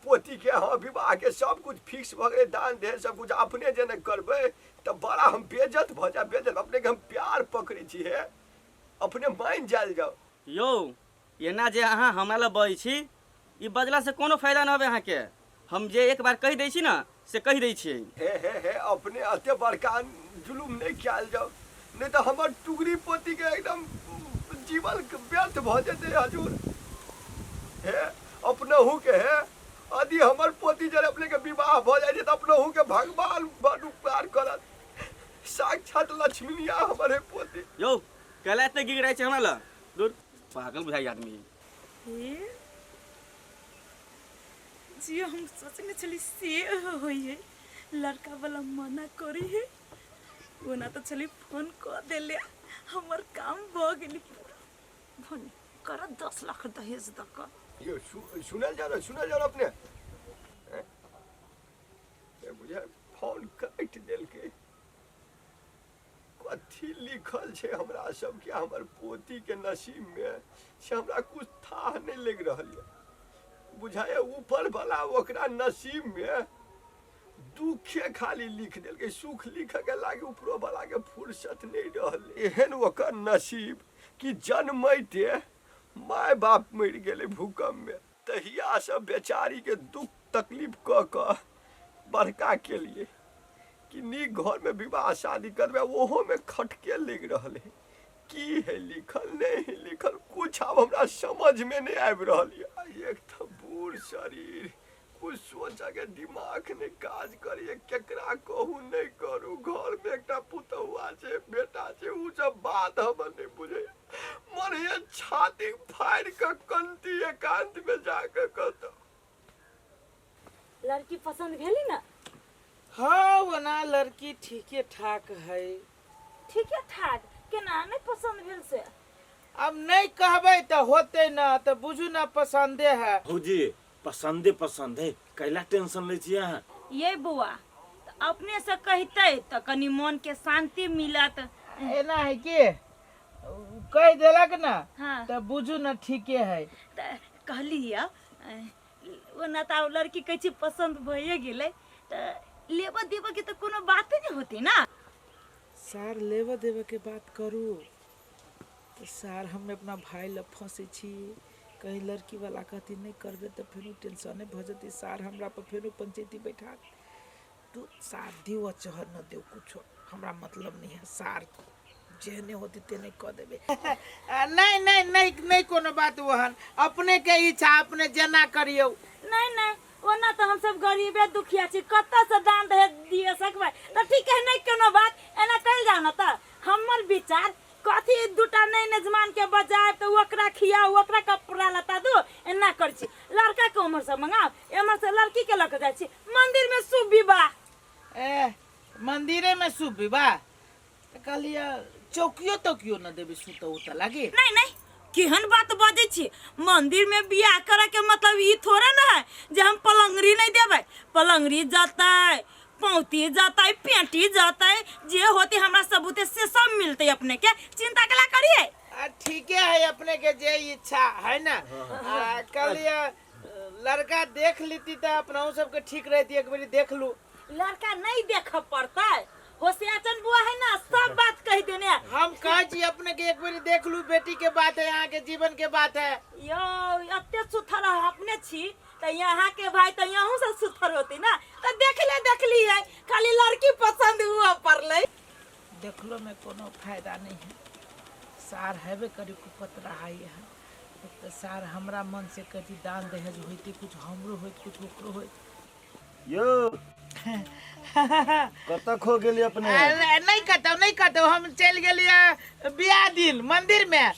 पोती के हाँ विवाह के सब कुछ फिक्स भऽ गेलै, दान दहेज सब कुछ। अपने जे नहि करबै तऽ बड़ा हम बेइज्जत भऽ जायब बेइज्जत। अपने के हम प्यार पकड़ै छी हे अपने मानि जायल जाओ। यौ एना जे अहाँ हमरा लग बजै छी ई बजला से कोनो फायदा न होबे अहाँके। हम जे एक बार कहि दै छी न से कहि दै छियै। हे हे हे अपने एते बड़का जुलुम नहि कयल जाओ नहीं तऽ हमर टुकड़ी पोती के एकदम जीवन व्यर्थ भऽ जेतै हजूर। हे अपनहु के हे यदि हमर पोती जर अपने के विवाह भऽ जाइ छै तऽ अपनहु के भगवान बड़ उपकार करत। साक्षात लक्ष्मीनिया हमर हे पोती। यौ कैला एते गिड़गिड़ाइ छै हमरा लग? दूर पागल बुझाइ आदमी। हे जी हम सोचने छली से होई है लड़का वाला मना करी है ओना तो छली फोन कऽ देले हमर काम भऽ गेली पूरा। भने कर 10 लाख दहेज दऽ कऽ। यो सुनल जाओ ना सुनल जाओ ना अपने। ए बुझाय फोन काटि देलकै। कथी लिखल छै हमरा सबके हमर पोती के नसीब में से हमरा कुछ थाह नहीं लग रहल ये। बुझाय ऊपर वाला ओकरा नसीब में दुखे खाली लिख देलकै, सुख लिख के लागे ऊपरो वाला के फुर्सत नहीं रहल। एहन ओकर नसीब कि जन्मैते माय बाप मरि गेलै भूकंप में। तहिया से बेचारी के दुख तकलीफ कऽ कऽ बड़का केलिए कि नीक घर में विवाह शादी करबै, ओहो में खटके लागि रहल है। की है लिखल नहीं है लिखल कुछ आब हमरा समझ में नहीं आबि रहल ये। एक तऽ बूढ़ शरीर कुछ सोचऽ के दिमाग नहीं काज करिए, केकरा कहू नहीं करू। घर में एकटा पुतहुआ छै बेटा छै उ सब बात हमर नहीं बुझैया। मन ये छाती फाड़ि कऽ कंती एकांत में जाके कतौ। लड़की पसंद भेली ना? हाँ ओना लड़की ठीके ठाक है। ठीके ठाक केना नहीं पसंद भेल से? अब नहीं कहबै तऽ होते ना तऽ बुझू ना पसंदे है। भौजी पसंदे पसंद है कैला टेंशन लै छी अहाँ? ये बौआ तऽ अपने से कहते तऽ कनी मन के शांति मिलत। एना है कि कहि देलक ना हाँ। तऽ बुझू ना ठीके है। तऽ कहली या ओना तऽ आब लड़की कहै छी पसंद भइए गेलै तऽ लेबऽ देबऽ के तऽ कोनो बाते नहि होतै ना। सर लेबऽ देबऽ के बात करू तऽ सार हम अपना भाय लए फँसै छी। कहीं लड़की वाला कहती नहि करबै तऽ फेरो टेंशने भऽ जेतै। सार हमरा पर फेरो पंचायती बैठा तू सार दियौ आ चहर न दियौ, कुछो हमरा मतलब नहीं है। सार जेहने होती तेने कऽ देबै। नहीं नहीं नहीं नहीं, कोनो बात ओहन, अपने के इच्छा, अपने जेना करियौ। नहीं नहीं, ओना तऽ हमसब गरीबे दुखिया छी, कतऽ से दान दहेज दिए सकबै? तऽ ठीक है, नहीं कोनो बात, एना कयल जाओ ना। तऽ हमर विचार कथी, दूटा नहीं नजमान के बजाय तऽ ओकरा खियाउ, ओकरा कपड़ा लत्ता दू। एना करै छी, लड़का के उम्हर से मंगाउ, एम्हर से लड़की के लऽ के जाइ छी मंदिर में शुभ विवाह। ए मंदिरे में शुभ विवाह तऽ कहलियै चौकियो तौकियो न देबै सुतऽ उतऽ लागी? नहीं नहीं, केहन बात बजै छी? मंदिर में बियाह करे के मतलब ई थोड़े न है जे हम पलंगरी नहीं देबै। पलंगरी जतै, पौती जतै, पेटी जतै, जे होते हमरा सबूते से सब मिलते। अपने के चिंता कला करिए। आ ठीके है, अपने के जे इच्छा है ना। आ कहलियै लड़का देख लीती तऽ अपनाहु सबके ठीक रहती, एक बेरी देख लू। लड़का नहीं देख पड़तै, होशियारचन बुआ है ना, सब बात कह देने है। हम कहै छी अपने के एक बेरी देख लू, बेटी के बात है, यहाँ के जीवन के बात है। यो एते सुथर अपने छी तऽ यहाँ के भाई तऽ यहूँ से सुथर होती ना। तऽ देख ले, देखली है, खाली लड़की पसंद हुआ पड़लै। देखलो में कोनो फायदा नहीं है, सार हेबे करी कुपत रहा है। तऽ सार हमरा मन से कहती दान दहेज होइते, कुछ हमरो होइत, कुछ ओकरो होइत। यौ, कतऽ खो गेली अपने? नहीं कतौ, नहीं कतौ, हम चलि गेलियै बियाह दिन मंदिर में।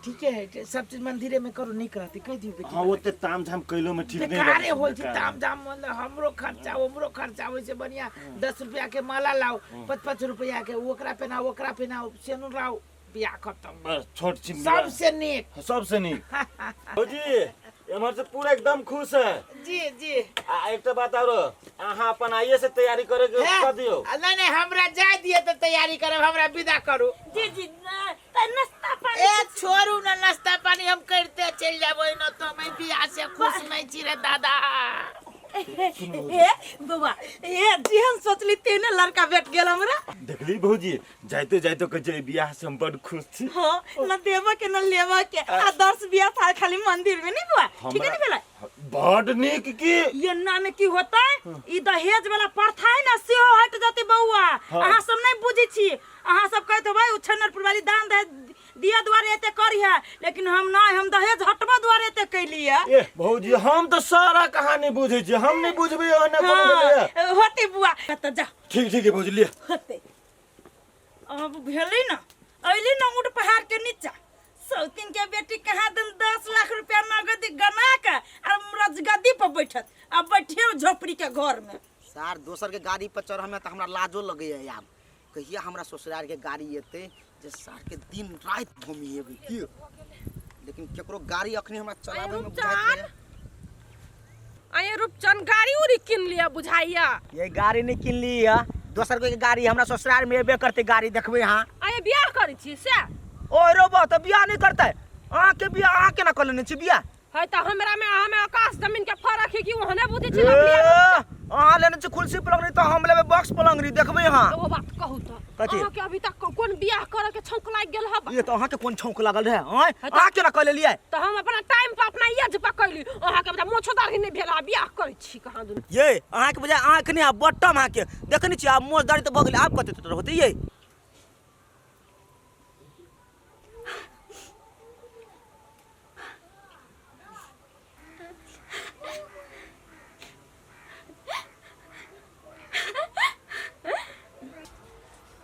ठीके है, सब चीज मंदिरे में करू, नीक रहतै। कहि दियौ बेटी। हाँ, ओते ताम झाम कैलो में ठीक नहीं। बेकारे होइ छै ताम झाम, मतलब हमरो खर्चा उमरो खर्चा। होइ बढ़िया 10 रुपया के माला लाओ, 5-5 रुपया के ओकरा पहनाओ, ओकरा पहनाओ, सेनुर लाओ, बियाह खत्म। बस छोट छिन। सबसे नीक। सबसे नीक। भौजी एम्हर से पूरा एकदम खुश है। जी जी। आ एकटा बात आरो, अहाँ अपन आइए से तैयारी करे के कर दियौ। नहीं नहीं, हमरा जाय दिए तऽ तैयारी करब, हमरा विदा करू। जी जी, तऽ नाश्ता पानी? ए छोड़ू ना, नाश्ता पानी हम करते चलि जाबो न। तो मैं बियाह से खुश नहीं छी रे दादा। ए बौआ, ए जेहन सोचली तेहने लड़का भेट गेल हमरा। देखली भौजी, जाइते जाइते कहै छै बियाह से हम बड खुश छी। हाँ, न देबऽ के न लेबऽ के, आदर्श बियाह था, खाली मंदिर में। नहीं बुआ, ठीक है? नहीं भेलै? बड नीक की। ये ना में की होता है, ई दहेज वाला प्रथा है ना, सेहो हट जते बौआ। हाँ। अहाँ सब नहीं बुझै छी। अहाँ सब कहैत होबै उछन्नरपुर वाली दान दहेज दिया दुआरे एते करी है, लेकिन हम नहीं, हम दहेज हटबा दुआरे एते कैली है। ए भौजी, हम तऽ सारा कहानी बुझै छी, हम नहीं बुझबै ओहने कोनो भेलैया? हाँ, होते बुआ, तऽ जा। ठीक ठीक है भौजी, लिअ। होते। अब भेलै ना, अइली ना ऊँट पहाड़ के नीचा, सौतीन के बेटी कहाँ दिन 10 लाख रुपया नगद गना के आ रजगद्दी पर बैठत, आ बैठे झोपड़ी के घर में। सार दोसर के गाड़ी पर चढ़ऽ में तऽ हमरा लाजो लगैया। आब कहिया हमरा ससुराल के गाड़ी एतै जे सार के दिन राति घुमिएबै की, लेकिन केकरो गाड़ी अखनी हमरा चलाबै में बुझाइत नहि। आये रूपचन, गाड़ी उड़ी किन लिया बुझाइया? ये गाड़ी नहीं किन ली है, दोसर कोई के गाड़ी हमरा ससुराल में एबे करते, गाड़ी देखबै अहाँ। आये बियाह करै छी से? ओ रोबो तऽ बियाह नहीं करतै? अहाँ के बियाह अहाँ केना कऽ लेने छी बियाह? है तऽ हमरा में अहाँ में आकाश जमीन के फर्क है कि ओहने बुद्धि छी। ए, अहाँ लेने छी खुलसी पलंगरी तऽ हम लेबै बॉक्स पलंगरी, देखबै अहाँ। एगो बात कहू तऽ? कथी? अहाँ के अभी तक कोन बियाह करे के छौंक लागि गेल हब? ये तऽ अहाँ के कोन छौंक लागल रहे? आँय, अहाँ केना कऽ लेलियै? तऽ हम अपना टाइम पर अपना एज पर कैली, अहाँ के मोछो दाढ़ी नहीं भेल आ बियाह करै छी कहाँ दुनू। ये अहाँ के बजाय अहाँ के आब बट्टम अहाँ के देखै नहि छी, आब मोछ दाढ़ी तऽ भऽ गेलै, आब कते तऽ होतै ये।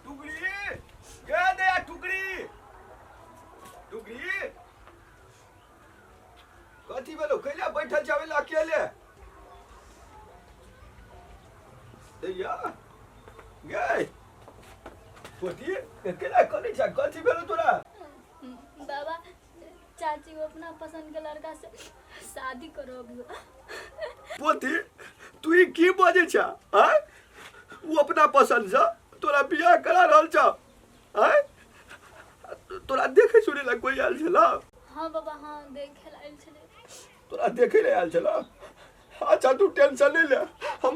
टुकड़ी गे दया, टुकड़ी, टुकड़ी, कथी भेलो? कैला बैठल छावे अकेले? दैया गे, पोती, केला करै छ? कथी भेलो तोरा? बाबा, चाची वो अपना पसंद के लड़का से शादी करो अभी। पोती, तू ई की बजै छ? आँय, ओ अपना पसंद से तोरा बियाह करा रहल छ? आँय, तोरा देखे सुने ला कोई आयल छला? हाँ बाबा, हाँ, देखे ला आयल छलै। तोरा देखे ले आयल छला? अच्छा, तू टेंशन नहीं ले, हम